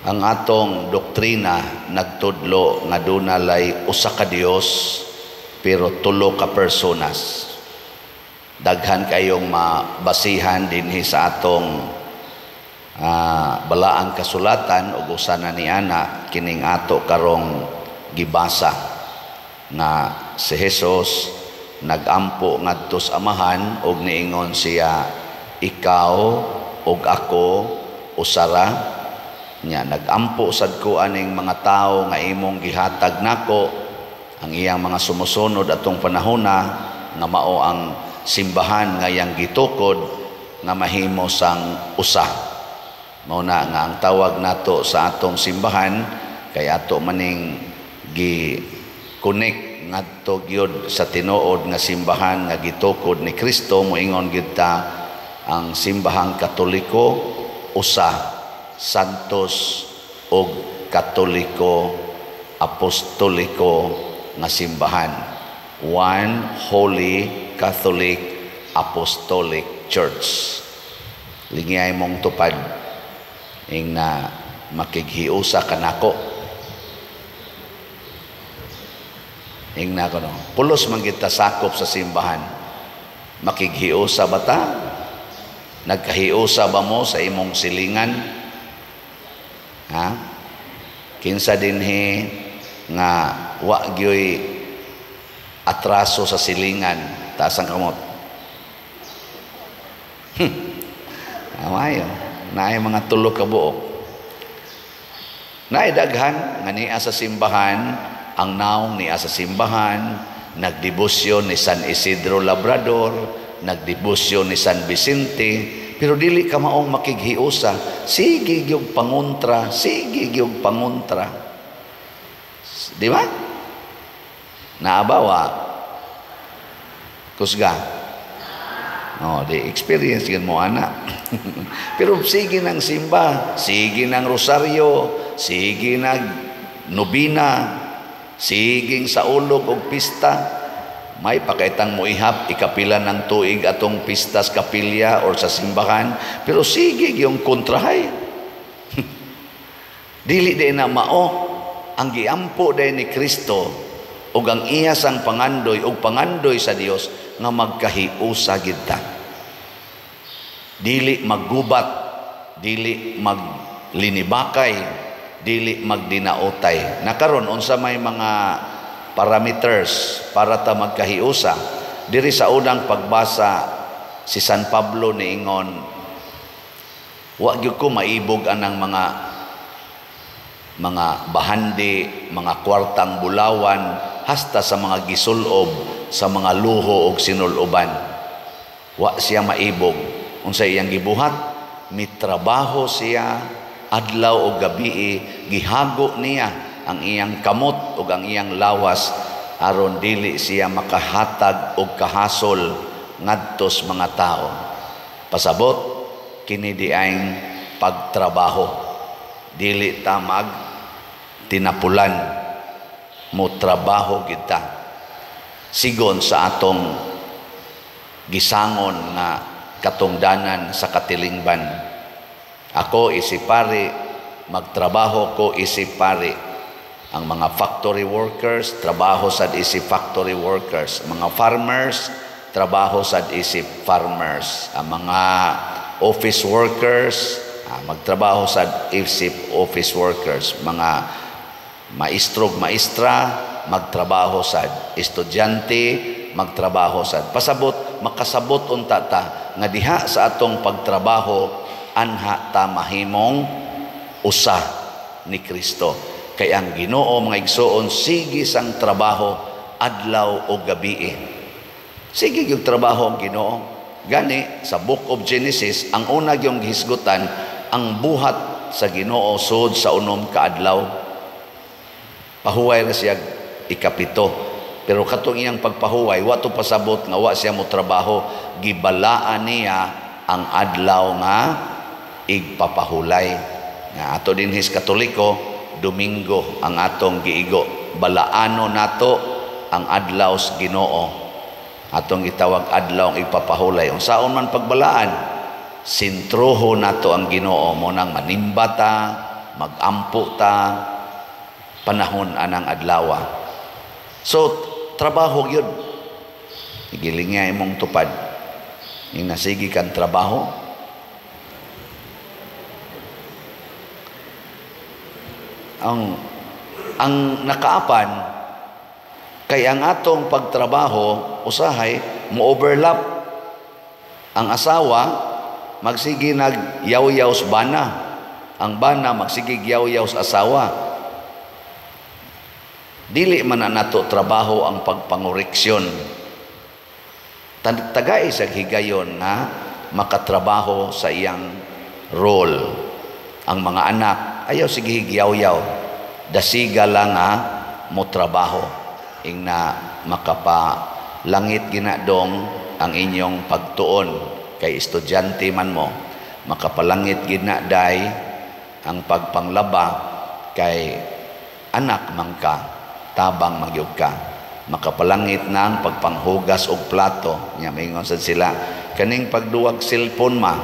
Ang atong doktrina nagtudlo nga duna lay usa ka Dios pero tulo ka personas. Daghan kayong mabasihan dinhi sa atong balaang kasulatan ug usa na ni ana kining ato karong gibasa nga si Jesus nagampo ngadto sa Amahan ug niingon siya, "Ikaw ug ako usara." Nya nagampo sad ko aning mga tawo nga imong gihatag nako, ang iyang mga sumusunod atong panahona nga mao ang simbahan nga iyang gitukod nga mahimo sang usa. Mao na nga ang tawag nato sa atong simbahan kay ato maning gi connect ngadto gyud sa tinuod nga simbahan nga gitukod ni Kristo. Moingon gyud ta ang Simbahang Katoliko usa, santos ug Katoliko Apostoliko nga simbahan. One Holy Catholic Apostolic Church. Lingiyay mong tupad ing na makighiusa kanako. Ing na kono. Pulos man kita sakop sa simbahan. Makighiusa ba ta? Nagkahiusa ba mo sa imong silingan? Ha? Kinsa dinhi nga wa gyoy atraso sa silingan, taas ang kamot. Amayo, naay mga tulo ka buok. Naay daghan nga niya sa simbahan, ang naong niya sa simbahan, nagdebosyon ni San Isidro Labrador, nagdebosyon ni San Vicente, pero dili ka maong makighiusa, sige gyud pangontra, sige gyud pangontra. Di ba? Naabawa. Kusga. Oh, di experience gyud mo ana. Pero sige nang simba, sige nang rosaryo, sige nag nobina, siging sa ulog og pista. May pakaitang mo ihap, ikapila ng tuig atong pistas kapilya or sa simbahan, pero sige yung kontrahay. Dili di na mao ang giampo day ni Kristo ug ang iya sang pangandoy ug pangandoy sa Dios nga magkahiusa gid ta. Dili maggubat, dili maglinibakay, dili magdinaotay. Nakaron unsa may mga parameters para ta magkahiusa? Diri sa unang pagbasa, si San Pablo niingon, wa gyud ko maibog anang mga bahandi, mga kwartang bulawan, hasta sa mga gisulob sa mga luho og sinuloban. Wa siya maibog. Unsa iyang gibuhat? Mitrabaho siya adlaw o gabi, gihago niya ang iyang kamot ug ang iyang lawas aron dili siya makahatag og kahasol ngadto sa mga tao. Pasabot kini diay pagtrabaho. Dili ta mag tinapulan, mo trabaho kita sigon sa atong gisangon nga katungdanan sa katilingban. Ako isip pari, magtrabaho ko isip pari. Ang mga factory workers, trabaho sad isip factory workers. Mga farmers, trabaho sad isip farmers. Ang mga office workers, magtrabaho sad isip office workers. Mga maestrog maestra, magtrabaho sad. Estudyante, magtrabaho sad. Pasabot, makasabot unta ta nga diha sa atong pagtrabaho anha ta mahimong usa ni Kristo. Kay ang Ginoo, mga igsoon, sige sang trabaho adlaw o gabi. Sige yung trabaho ang Ginoo. Gani sa Book of Genesis, ang una yung gihisgutan ang buhat sa Ginoo sud sa 6 ka adlaw. Pahuway ra siya 7. Pero katong iyang pagpahuway, wa to pasabot nga wa siya mo trabaho, gibalaan niya ang adlaw nga igpapahulay. Nga ato dinhis Katoliko, Domingo ang atong giigo. Balaano nato ang adlaw sa Ginoo. Atong gitawag adlaw ang igpapahulay. Unsaon man pagbalaan, sintruho nato ang Ginoo mo nang manimbata, magampo ta panahon anang adlaw. So trabaho gyud. Gilingay imong tupad. Ing nasigi kan trabaho. Ang nakaapan kay ang atong pagtrabaho usahay mo overlap. Ang asawa magsige nag-yaw-yaw sa bana. Ang bana magsige yaw-yaw sa asawa. Dili man na nato trabaho ang pagpangoreksyon. Tagay sa higayon nga makatrabaho sa iyang role. Ang mga anak ayaw sige yaw-yaw. Dasiga lang nga mo trabaho ing na makapalangit ginadong ang inyong pagtuon kay estudyante man mo, makapalangit ginaday ang pagpanglaba kay anak man ka, tabang magyug ka, makapalangit na ang pagpanghugas og plato. Nya maingon sad sila kaning pagduwag cellphone ma,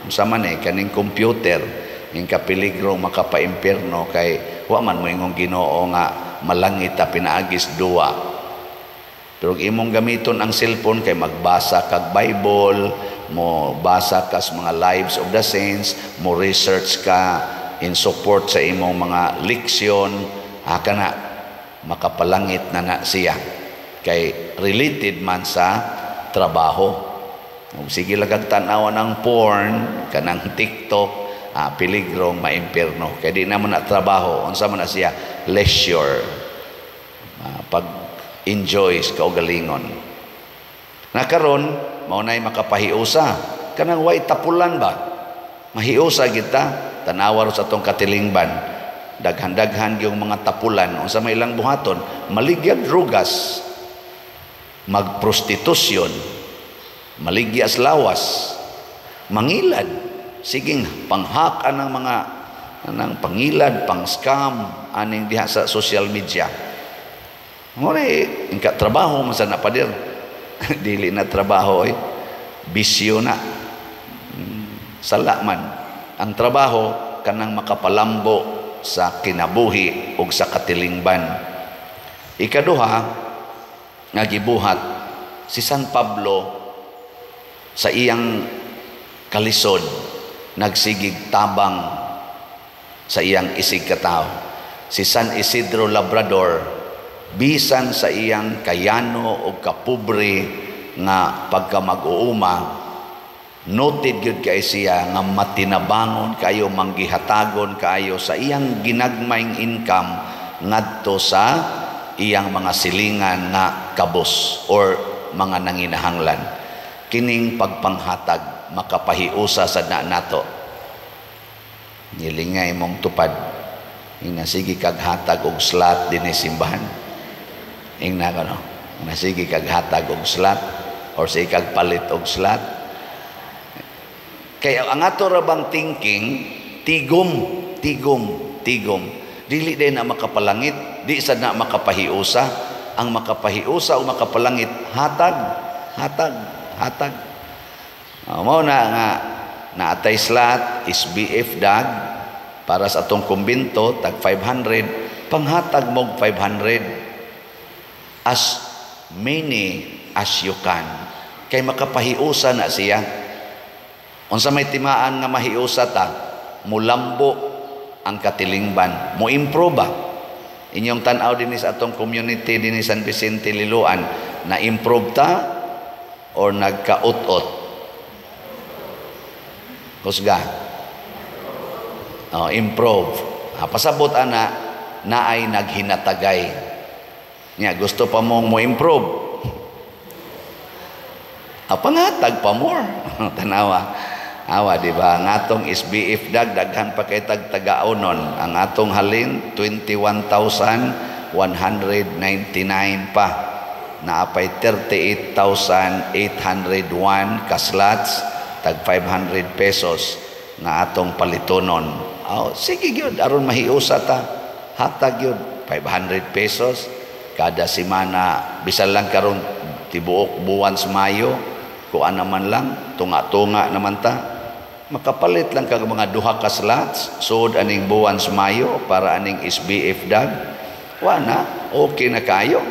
unsa man kaning computer ing kapeligro makapaimpierno kay wa man moingong Ginoo nga malangit ta pinaagis duwa. Pero imong gamiton ang cellphone kay magbasa kag Bible, mo basa kas mga lives of the saints, mo research ka in support sa imong mga leksyon, aka na makapalangit na na siya kay related man sa trabaho. Sige lang kag tan-awan ang porn kanang TikTok, piligrong maimpierno kay di na man na trabaho, unsa man na siya, leisure, pag enjoy sa kaugalingon. Nakaron mao nay makapahiusa kanang way tapulan ba, mahiusa kita tanawa sa atong katilingban, daghan-daghan yung mga tapulan, unsa may ilang buhaton, maligyag drugas, magprostitusyon, maligyas lawas, mangilad, siging panghak anang mga anang pangilad, pang-scam aning diha sa social media. Ngore ingka trabaho man sa napadir. Dili na trabaho eh. Bisyo na. Sala man ang trabaho kanang makapalambo sa kinabuhi ug sa katilingban. Ikaduha nga gibuhat si San Pablo sa iyang kalisod, nagsigig tabang sa iyang isig katawo. Si San Isidro Labrador bisan sa iyang kayano o kapobre nga pagka mag-uuma, noted gyud kay siya nga matinabangon kayo, manggihatagon kayo sa iyang ginagmayng income ngadto sa iyang mga silingan nga kabos or mga nanginahanglan. Kining pagpanghatag makapahiusa sa na nato. Nilingay mong tupad ing sige kag hatag og slot dinhi simbahan. Ing na kono, nasige kag hatag og slot or sige kag palit og slot. Kaya ang ato ra bang thinking, tigom, tigom, tigom. Dili day na makapalangit, di sad na makapahiusa. Ang makapahiusa o makapalangit, hatag, hatag, hatag. Mao na nga naatay slot SBF dag para sa atong kumbinto tag 500, panghatag mog 500 as many as you can. Kay makapahiusa na siya. Unsa may timaan nga mahiusa ta, mulambo ang katilingban, mo improve ba? Inyong tan-aw dinhi sa atong community dinhi San Vicente Liloan, na improve ta or nagkaut-ot? Kusga. Oh, improve. Pasabot ana naay naghinatagay. Nya gusto pa mong mo improve. Pangatag pa more. Tanawa. Awa, di ba? Ang atong SBF dag, daghan pa kay tag tagaonon. Ang atong halin, 21,199 pa. Naapay 38,801 kaslots, tag 500 pesos nga atong palitonon. Oh, sige gyud, aron mahiusa ta. Hatag gyud, 500 pesos kada semana, bisan lang karon tibuok buwan sa Mayo, kuan naman lang, tunga-tunga naman ta. Makapalit lang kag mga duha ka slots sud aning buwan sa Mayo para aning SBF dag. Wa na, okay na kayo.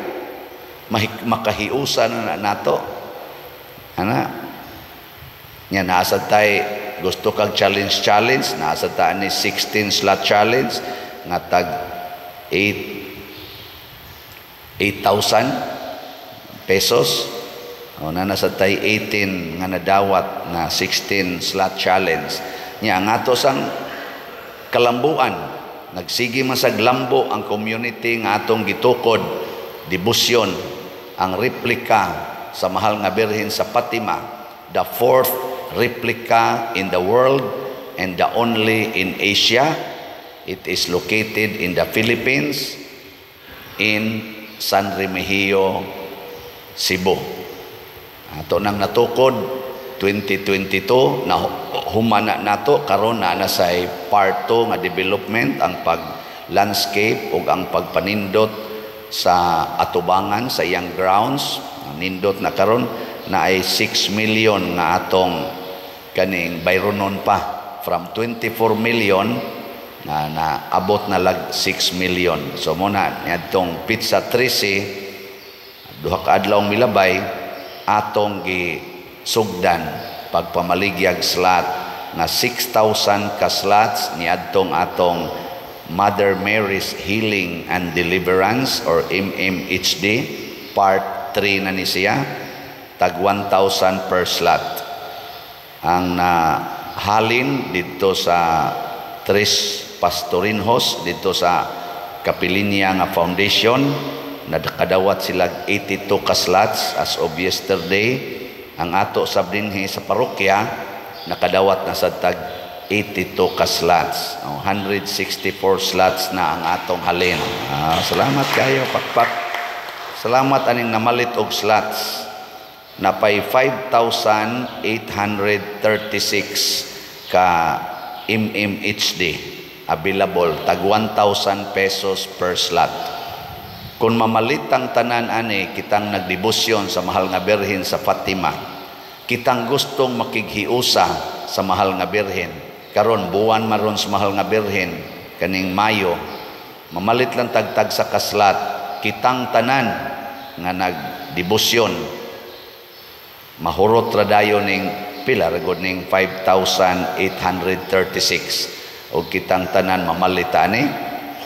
Makahiusa na, na nato. Ana. Nya naa tay gusto kag challenge challenge, naa sad ta ni 16 slot challenge nga tag 8 8,000 pesos. O na nasa tay 18 nga nadawat na 16 slot challenge. Nya ang ato sang kalambuan, nagsige man sa lambo ang community nga atong gitukod debosyon ang replika sa Mahal nga Birhen sa Fatima, the fourth replica in the world and the only in Asia. It is located in the Philippines, in San Remigio, Cebu. Ato nang natukod 2022 na humana nato. Karon na na say part 2 nga development, ang pag landscape ug ang pagpanindot sa atubangan sa iyang grounds. Nindot na karon na ay 6 million nga atong kaning bayronon pa from 24 million na naabot na lag 6 million. So mo na niadtong petsa 13, duha ka adlaw milabay, atong gisugdan pagpamaligyag slot nga 6,000 ka slots niadtong atong Mother Mary's Healing and Deliverance or MMHD. Part 3 na ni siya, tag 1,000 per slot. Ang nahalin dito sa Tres Pastorinhos dito sa Kapilinya nga foundation, nakadawat sila 82 ka slots as of yesterday. Ang ato sab dinhi sa parokya, nakadawat na sa tag 82 ka slots. Oh, 164 slots na ang atong halin. Ah, salamat kayo, pakpak. Salamat aning namalit og slots. Napay 5,836 ka MMHD available, tag 1,000 pesos per slot. Kung mamalit ang tanan ani, kitang nagdebosyon sa Mahal nga Birhen sa Fatima, kitang gustong makighiusa sa Mahal nga Birhen, karon buwan maron sa Mahal nga Birhen kaning Mayo, mamalit lang tagtag sa ka slot, kitang tanan nga nagdebosyon, mahurot ra dayon ning pila ra gud ning 5,836. Og kitang tanan mamalit ani,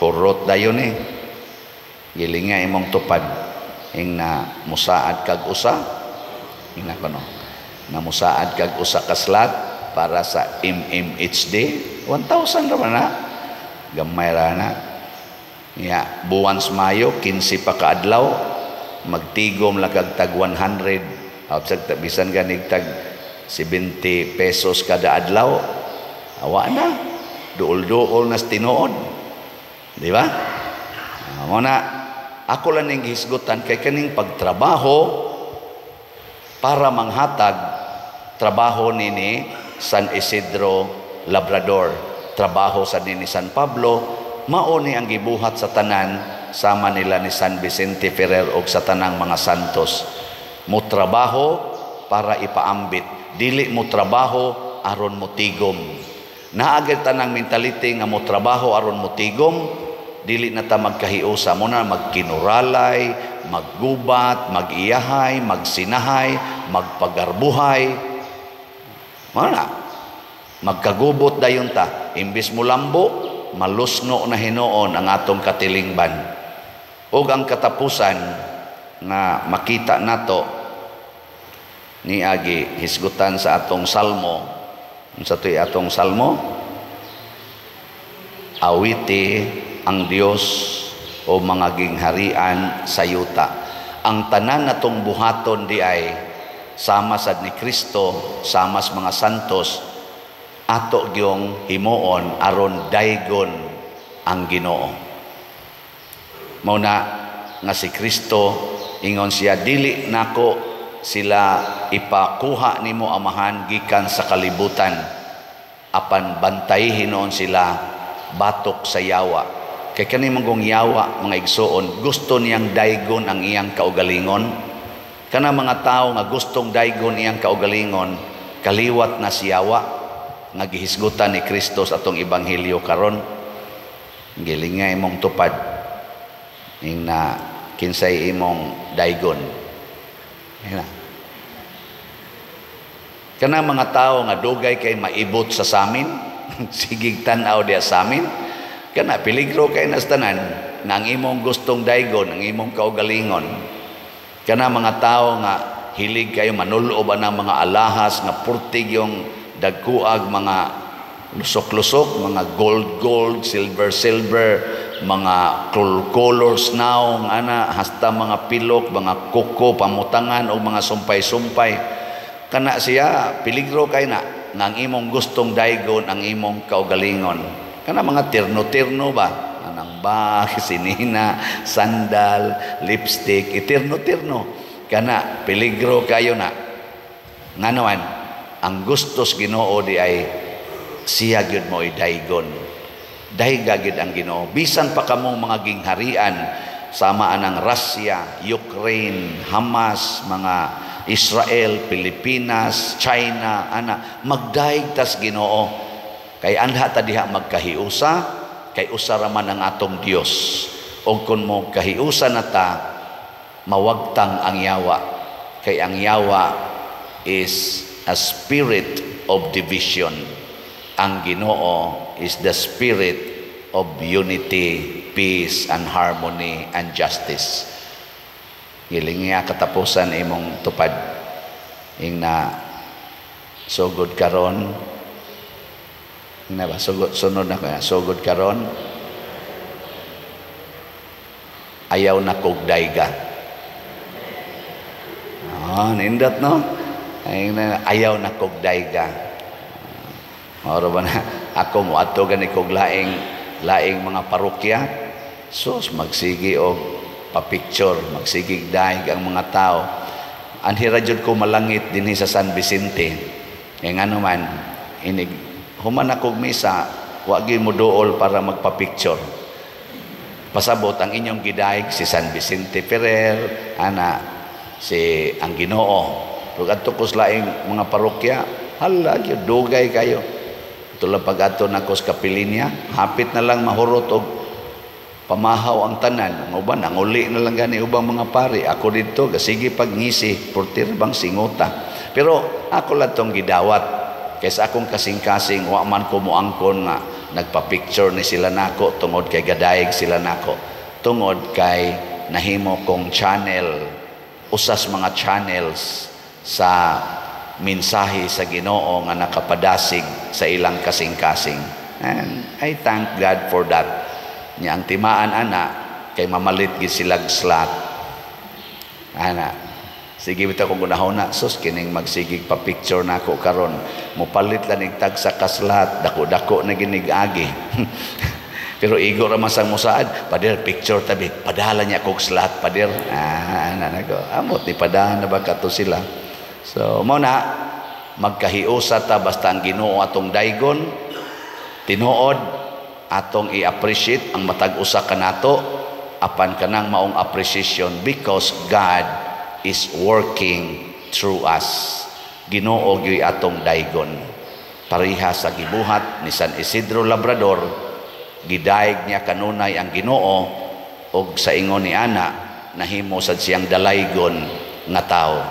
hurot dayon ni. Gilinga imong tupad ing na musaad kag usa, ing na kuno na musaad kag usa ka slot para sa MMHD, 1,000 ra man na, gamay ra na. Ya, buwan sa Mayo, 15 pa ka adlaw, magtigom lang kag tag 100, habsag bisan ganig tag 70 pesos kada adlaw, awa na, duol-duol na sa tinuod, di ba? Mo na ako lang ning gihisgutan kay kaning pagtrabaho para manghatag, trabaho nini San Isidro Labrador, trabaho sa nini San Pablo, mao ni ang gibuhat sa tanan sama nila ni San Vicente Ferrer og sa tanang mga santos. Mo trabaho para ipaambit, dili mo trabaho aron mo tigom. Naa gyud tanang mentality nga mo trabaho aron mo tigom, dili na ta magkahiusa. Mo na magkinuralay, maggubat, magiyahay, magsinahay, magpagarbuhay. Mo na magkagubot dayon ta. Imbis mo lambo, malusno na hinuon ang atong katilingban. Ug ang katapusan nga makita nato niagi hisgutan sa atong salmo. Unsa to'y atong salmo? Awiti ang Dios o mga gingharian sa yuta. Ang tanan natong buhaton di ay sama sad ni Kristo, sama sa mga santos, ato gyong himuon aron daygon ang Ginoo. Mao na nga si Kristo ingon siya, "Dili nako sila ipakuha nimo, Amahan, gikan sa kalibutan, apan bantay hinuon sila batok sa yawa." Kay kani manggong yawa, mga igsuon, gusto niyang daygon ang iyang kaugalingon. Kana mga tao nga gustong daygon iyang kaugalingon, kaliwat na si yawa. Nga gihisgutan ni Kristo sa atong ebanghelyo karon. Gilinga imong tupad ing na kinsay imong daygon. Ina. Kana mga tao nga dugay kay maibot sa samin, sigig tan-aw diya sa amin, kana peligro kay nas tanan nga ang imong gustong daygon, ang imong kaugalingon. Kana mga tao nga hilig kayo manulob ang mga alahas nga purtig yung dagkuag, mga lusok-lusok, mga gold-gold, silver-silver, mga colors now, ana, hasta mga pilok, mga kuko, pamutangan, o mga sumpay-sumpay. Kana siya, peligro kay na, nga ang imong gustong daygon, ang imong kaugalingon. Kana mga terno-terno ba? Anang bag, sinina, sandal, lipstick, iterno-terno. Kana, peligro kayo na. Nganoan, ang gustos Ginoo di ay siya gyud mo daygon. Dayga gyud ang Ginoo. Bisan pa kamong mga gingharian sama anang Russia, Ukraine, Hamas, mga Israel, Pilipinas, China, ana, magdaig tas Ginoo. Kay anha ta diha magkahiusa, kay usa ra man ang atong Dios. Og kun mo kahiusa na ta, mawagtang ang yawa. Kay ang yawa is a spirit of division. Ang Ginoo is the spirit of unity, peace, and harmony and justice. Giling nga katapusan imong tupad. Ing na sugod karon, na ba sugod sunod na kaya sugod karon, ayaw na kog dayga. Ah, nindot no? Ayaw na kog dayga. Mao ba na ako moadto gani kog laing laing mga parokya, sus, magsigi og pa-picture, magsigig daig ang mga tao. Anhi ra jud ko malangit dinhi sa San Vicente. Kay ngano man inig human akog misa, wa gyud mo duol para magpa-picture. Pasabot ang inyong gidaig si San Vicente Ferrer, ana si ang Ginoo. Pero adto ko sa laing mga parokya, hala gyud dugay kayo. Tulad pag-adto nako sa kapilinya, hapit na lang mahurot og pamahaw ang tanan. Ang uban, nanguli na lang gani ubang mga pari. Ako dito, gasige pag ngisi, portir bang singota. Pero ako lang tong gidawat. Kaysa akong kasing-kasing, wa man ko moangkon nga nagpa-picture ni sila nako tungod kay gadaig sila nako. Tungod kay nahimo kong channel, usas mga channels sa mensahe sa Ginoo nga nakapadasig sa ilang kasing-kasing. And I thank God for that. Nya ang timaan ana kay mamalit gid silag slot. Ana, sige bitaw kung gunahon na, sus, kining magsigig pa picture nako karon. Mopalit lang nig tagsa ka slot, dako-dako na ginig agi. Pero igo ra man sang musaad, "Pader, picture tabi, padala niya kog slot, pader." Ah, ana nako. Amot ni padahan na ba kato sila. So, mo na magkahiusa ta basta ang Ginoo atong daygon, tinuod atong i-appreciate ang matag usa kanato, apan kanang maong appreciation because God is working through us. Ginoo gyud atong daygon. Pareha sa gibuhat ni San Isidro Labrador, gidayeg niya kanunay ang Ginoo og sa ingon ni ana nahimo sad siyang dalaygon nga tawo.